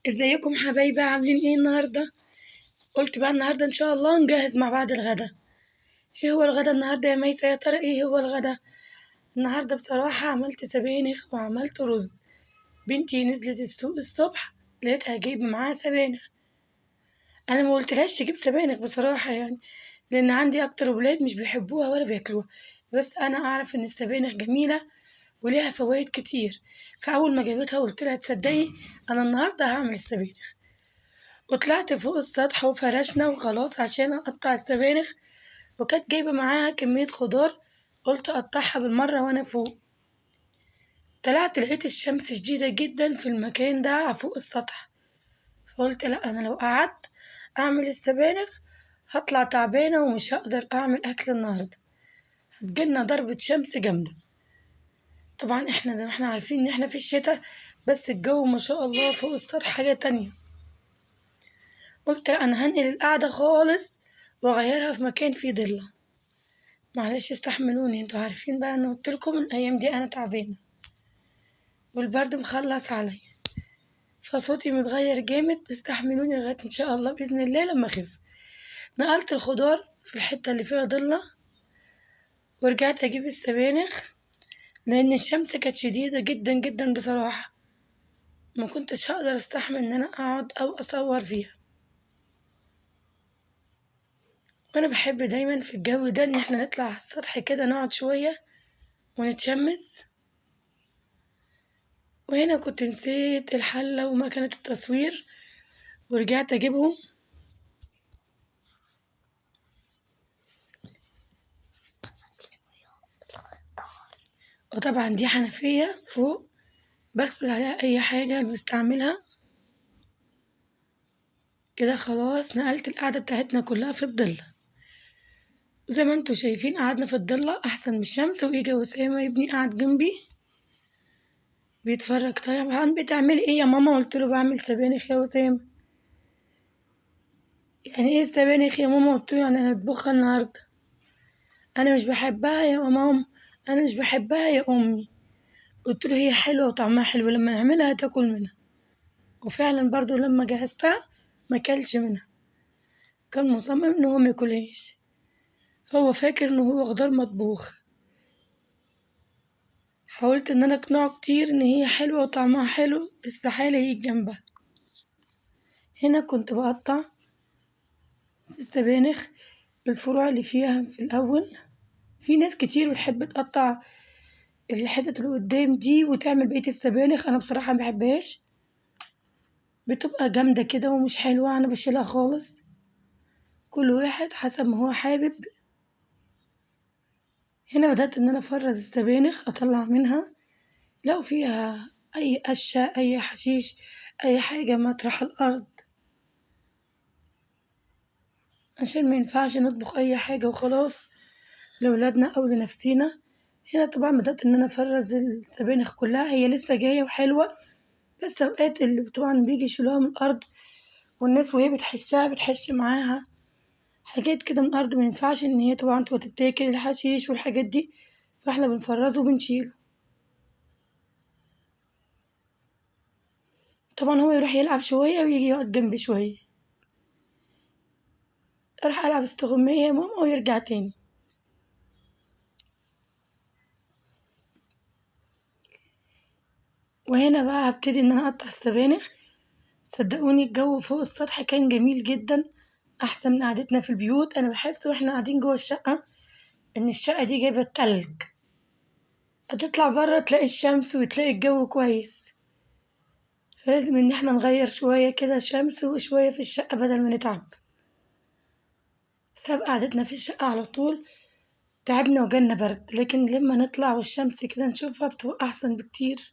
ازيكم حبايبي؟ عاملين ايه النهارده؟ قلت بقى النهارده ان شاء الله نجهز مع بعض الغدا. ايه هو الغدا النهارده يا ميسة؟ يا ترى ايه هو الغدا النهارده؟ بصراحة عملت سبانخ وعملت رز. بنتي نزلت السوق الصبح لقيتها جايبه معاها سبانخ. انا ما قلتلهاش تجيب سبانخ بصراحة، يعني لان عندي اكتر ولاد مش بيحبوها ولا بياكلوها، بس انا اعرف ان السبانخ جميلة وليها فوائد كتير. فاول ما جابتها قلت لها تصدقي انا النهارده هعمل السبانخ. وطلعت فوق السطح وفرشنا وخلاص عشان اقطع السبانخ، وكانت جايبه معاها كمية خضار قلت اقطعها بالمرة وانا فوق. طلعت لقيت الشمس شديدة جدا في المكان ده فوق السطح، فقلت لا انا لو قعدت اعمل السبانخ هطلع تعبانة ومش هقدر اعمل اكل النهارده، هتجيلنا ضربه شمس جامدة. طبعا احنا زي ما احنا عارفين ان احنا في الشتاء، بس الجو ما شاء الله فوق السطح حاجة تانية. قلت لا انا هنقل القعدة خالص واغيرها في مكان فيه ضله. معلش استحملوني، انتوا عارفين بقى انا قلت لكم الايام دي انا تعبانة والبرد مخلص عليا، فصوتي متغير جامد، استحملوني لغاية ان شاء الله باذن الله لما اخف. نقلت الخضار في الحتة اللي فيها ضله ورجعت اجيب السبانخ لان الشمس كانت شديدة جدا جدا بصراحة، ما كنتش هقدر استحمل ان انا اقعد او اصور فيها. وانا بحب دايما في الجو ده ان احنا نطلع على السطح كده نقعد شوية ونتشمس. وهنا كنت نسيت الحلة ومكنه التصوير ورجعت اجيبهم. وطبعا دي حنفية فوق بغسل عليها اي حاجة بستعملها كده. خلاص نقلت القعدة بتاعتنا كلها في الضله، وزي ما انتوا شايفين قعدنا في الضله احسن من الشمس. واجا وسامة ابني قعد جنبي بيتفرج. طبعا بتعملي ايه يا ماما؟ قلت له بعمل سبانخ يا وسامة. يعني ايه السبانخ يا ماما؟ قلت له يعني انا اطبخها النهارده، انا مش بحبها يا ماما، انا مش بحبها يا امي. قلت له هي حلوة وطعمها حلو، لما نعملها تاكل منها. وفعلا برضو لما جهزتها ما كلش منها، كان مصمم ان هو ما ياكلهاش، هو فاكر ان هو خضار مطبوخ. حاولت ان انا اقنعه كتير ان هي حلوة وطعمها حلو، استحالة يجي جنبها. هنا كنت بقطع السبانخ الفروع اللي فيها في الاول. في ناس كتير بتحب تقطع الحتت اللي قدام دي وتعمل بقية السبانخ، انا بصراحة ما بحبهاش، بتبقى جامدة كده ومش حلوة، انا بشيلها خالص. كل واحد حسب ما هو حابب. هنا بدأت ان انا افرز السبانخ، اطلع منها لو فيها اي قشة اي حشيش اي حاجة مطرح الارض، عشان ما ينفعش نطبخ اي حاجة وخلاص لولادنا او لنفسينا. هنا طبعا بدأت ان انا افرز السبانخ كلها، هي لسه جاية وحلوة، بس اوقات اللي طبعا بيجي يشيلوها من الارض والناس وهي بتحشها بتحش معاها حاجات كده من الارض، ما ينفعش ان هي طبعا تبقى تتاكل الحشيش والحاجات دي، فاحنا بنفرزه وبنشيله. طبعا هو يروح يلعب شوية ويجي يقعد جنبي شوية، اروح العب استغمايه يا ماما ويرجع تاني. وهنا بقى هبتدي ان انا اقطع السبانخ. صدقوني الجو فوق السطح كان جميل جدا، احسن من قعدتنا في البيوت. انا بحس واحنا قاعدين جوه الشقة ان الشقة دي جايبه التلج، هتطلع بره تلاقي الشمس وتلاقي الجو كويس، فلازم ان احنا نغير شوية كده شمس وشوية في الشقة بدل ما نتعب. بسبب قعدتنا في الشقة على طول تعبنا وجالنا برد، لكن لما نطلع والشمس كده نشوفها بتبقى احسن بكتير.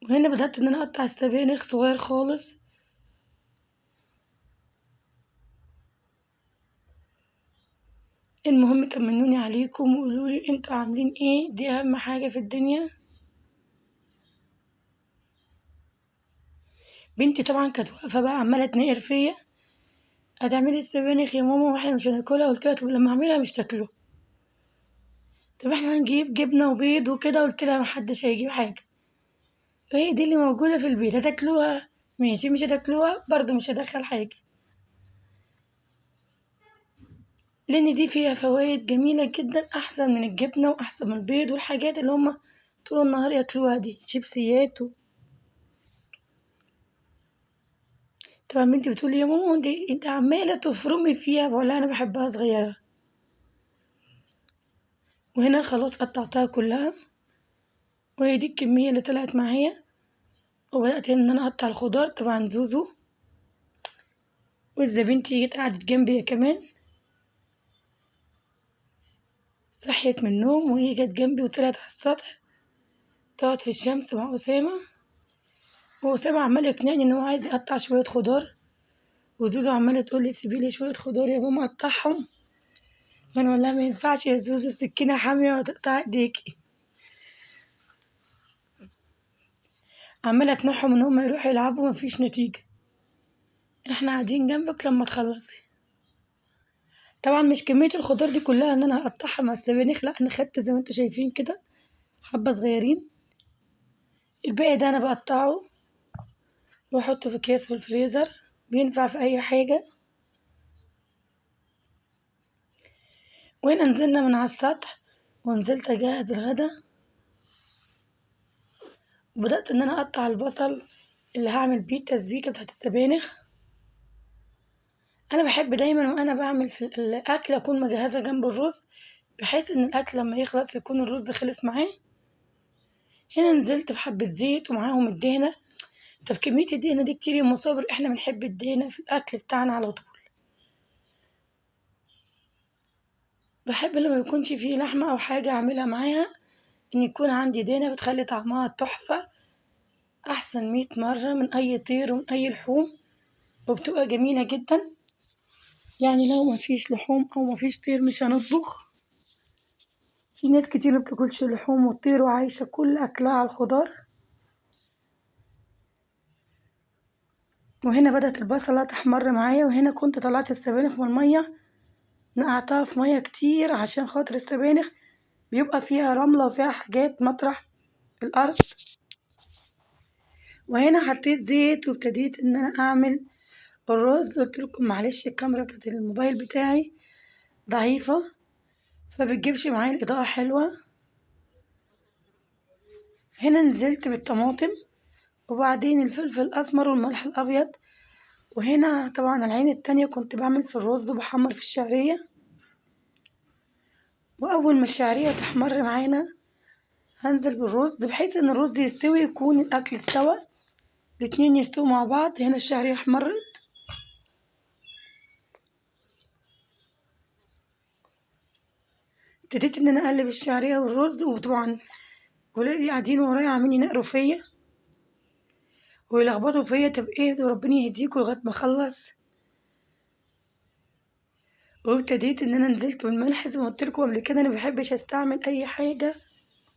وهنا بدأت ان انا اقطع السبانخ صغير خالص. المهم طمنوني عليكم وقولولي انتوا عاملين ايه، دي اهم حاجة في الدنيا. بنتي طبعا كانت واقفة بقى عمالة تنقر فيا، هتعملي السبانخ يا ماما واحنا مش هناكلها؟ قلت لها طب لما اعملها مش تاكلوها، طب احنا هنجيب جبنة وبيض وكده؟ قلت لها محدش هيجيب حاجة. وهي دي اللي موجودة في البيت، هتاكلوها ماشي، مش هتاكلوها برضو مش هدخل حاجة، لان دي فيها فوائد جميلة جدا، احسن من الجبنة واحسن من البيض والحاجات اللي هما طول النهار ياكلوها دي، شيبسيات طبعا بنتي بتقول لي يا ماما انت عمالة تفرمي فيها، بقول لها انا بحبها صغيرة. وهنا خلاص قطعتها كلها، وهي دي الكمية اللي طلعت معايا. وبدأت ان انا اقطع الخضار، طبعا زوزو وإزا بنتي جت قعدت جنبي كمان، صحيت من النوم وهي جت جنبي وطلعت على السطح تقعد في الشمس مع أسامة. وأسامة عمال يقنعني إن هو عايز يقطع شوية خضار، وزوزو عمالة تقول لي سيبيلي شوية خضار يا ماما أقطعهم، وأنا أقول لها ما ينفعش يا زوزو، السكينة حامية وهتقطع إيديكي. عمالة أقنعهم إن هما يروحوا يلعبوا، مفيش نتيجة، إحنا قاعدين جنبك لما تخلصي. طبعا مش كمية الخضار دي كلها إن أنا هقطعها مع السبانخ، لأ أنا خدت زي ما انتوا شايفين كده حبة صغيرين، الباقي ده أنا بقطعه وأحطه في أكياس في الفريزر، بينفع في أي حاجة. وهنا نزلنا من على السطح ونزلت أجهز الغدا، وبدأت إن أنا أقطع البصل اللي هعمل بيه التسبيكة بتاعت السبانخ. أنا بحب دايما وأنا بعمل في الأكل أكون مجهزة جنب الرز، بحيث إن الأكل لما يخلص يكون الرز خلص معاه. هنا نزلت بحبة زيت ومعاهم الدهنة. طب كمية الدهنة دي كتير يا أم صابر، إحنا بنحب الدهنة في الأكل بتاعنا على طول. بحب لما يكونش فيه لحمة أو حاجة أعملها معاها إن يكون عندي دهنة، بتخلي طعمها تحفة، أحسن 100 مرة من أي طير ومن أي لحوم، وبتبقى جميلة جدا. يعني لو مفيش لحوم أو مفيش طير مش هنطبخ. في ناس كتير ما بتاكلش اللحوم والطير وعايشة كل أكلها على الخضار. وهنا بدأت البصلة تحمر معايا، وهنا كنت طلعت السبانخ من المية، نقعتها في مية كتير عشان خاطر السبانخ بيبقى فيها رملة وفيها حاجات مطرح الأرض. وهنا حطيت زيت وابتديت إن أنا أعمل الرز. قلت لكم معلش الكاميرا بتاعت الموبايل بتاعي ضعيفة فبتجيبش معايا الإضاءة حلوة. هنا نزلت بالطماطم وبعدين الفلفل الأسمر والملح الأبيض. وهنا طبعا العين التانية كنت بعمل في الرز وبحمر في الشعرية. وأول ما الشعرية تحمر معانا هنزل بالرز، بحيث إن الرز يستوي يكون الأكل استوى، الاتنين يستووا مع بعض. هنا الشعرية احمرت، ابتديت إن أنا أقلب الشعرية والرز، وطبعا ولادي قاعدين ورايا عاملين ينقروا فيا ويلخبطوا فيا، طب ايه ده ربنا يهديكوا لغاية ما اخلص. وابتديت ان انا نزلت بالملح زي ما قلت لكم قبل كده، انا ما بحبش استعمل اي حاجة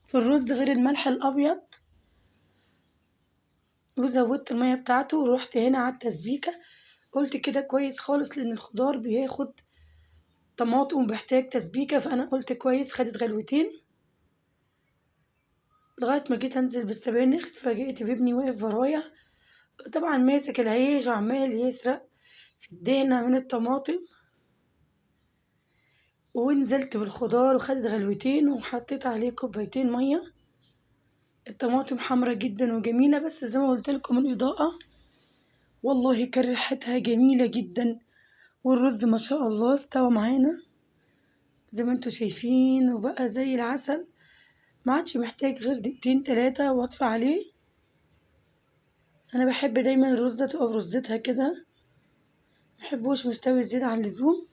في الرز غير الملح الابيض. وزودت المية بتاعته ورحت هنا على التسبيكه، قلت كده كويس خالص لان الخضار بياخد طماطم وبيحتاج تسبيكه، فانا قلت كويس. خدت غلوتين لغاية ما جيت انزل بالسبانخ، اتفاجئت بابني واقف ورايا، طبعا ماسك العيش وعمال يسرق في الدهنه من الطماطم. ونزلت بالخضار وخدت غلوتين وحطيت عليه كوبايتين مية. الطماطم حمرا جدا وجميلة، بس زي ما قلت لكم الاضاءة والله كان ريحتها جميلة جدا. والرز ما شاء الله استوى معانا زي ما انتوا شايفين، وبقى زي العسل، ما عادش محتاج غير دقيقتين تلاتة واطفي عليه. انا بحب دايما الرز تبقى برزتها كده، محبوش مستوي زيادة عن اللزوم.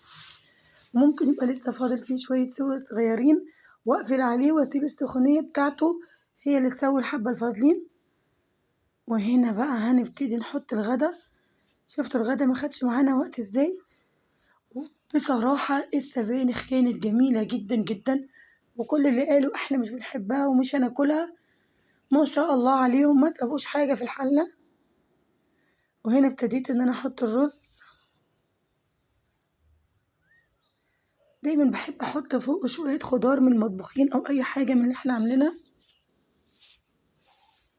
ممكن يبقى لسه فاضل فيه شوية سوا صغيرين، واقفل عليه واسيب السخونية بتاعته هي اللي تسوي الحبة الفاضلين. وهنا بقى هنبتدي نحط الغدا. شفتوا الغدا ما خدش معانا وقت ازاي؟ بصراحة السبانخ كانت جميلة جدا جدا، وكل اللي قالوا احنا مش بنحبها ومش هناكلها ما شاء الله عليهم، ما سابوش حاجة في الحلة. وهنا ابتديت ان انا احط الرز. دايما بحب احط فوقه شوية خضار من المطبوخين او اي حاجة من اللي احنا عاملينها.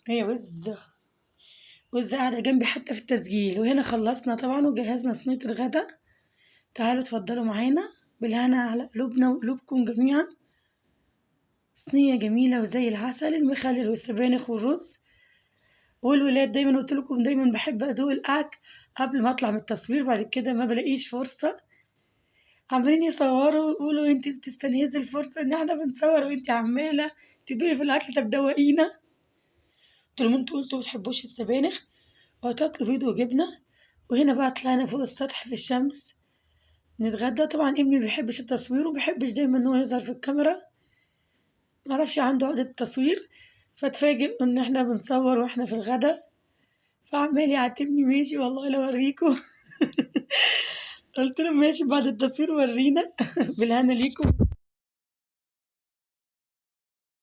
هي وزة وزة قاعدة جنبي حتى في التسجيل. وهنا خلصنا طبعا وجهزنا صينية الغدا. تعالوا اتفضلوا معانا، بالهنا على قلوبنا وقلوبكم جميعا. صينية جميلة وزي العسل، المخلل والسبانخ والرز. والولاد دايما قلت لكم دايما بحب ادوق الاكل قبل ما اطلع من التصوير، بعد كده ما بلاقيش فرصة. عمالين يصوروا ويقولوا انت بتستنهزي الفرصة ان احنا بنصور وانت عمالة تدوقي في الاكل، طب دوقينا. قلت لهم انتوا قلتوا ما بتحبوش السبانخ وهتاكلوا بيض وجبنة. وهنا بقى طلعنا فوق السطح في الشمس نتغدى. طبعا ابني ما بيحبش التصوير وما بيحبش دايما ان هو يظهر في الكاميرا، معرفش عنده عقدة التصوير، فاتفاجئ ان احنا بنصور واحنا في الغدا، فعمال يعاتبني ماشي والله لو اوريكم. قلت له ماشي بعد التصوير ورينا. بالهنا ليكم.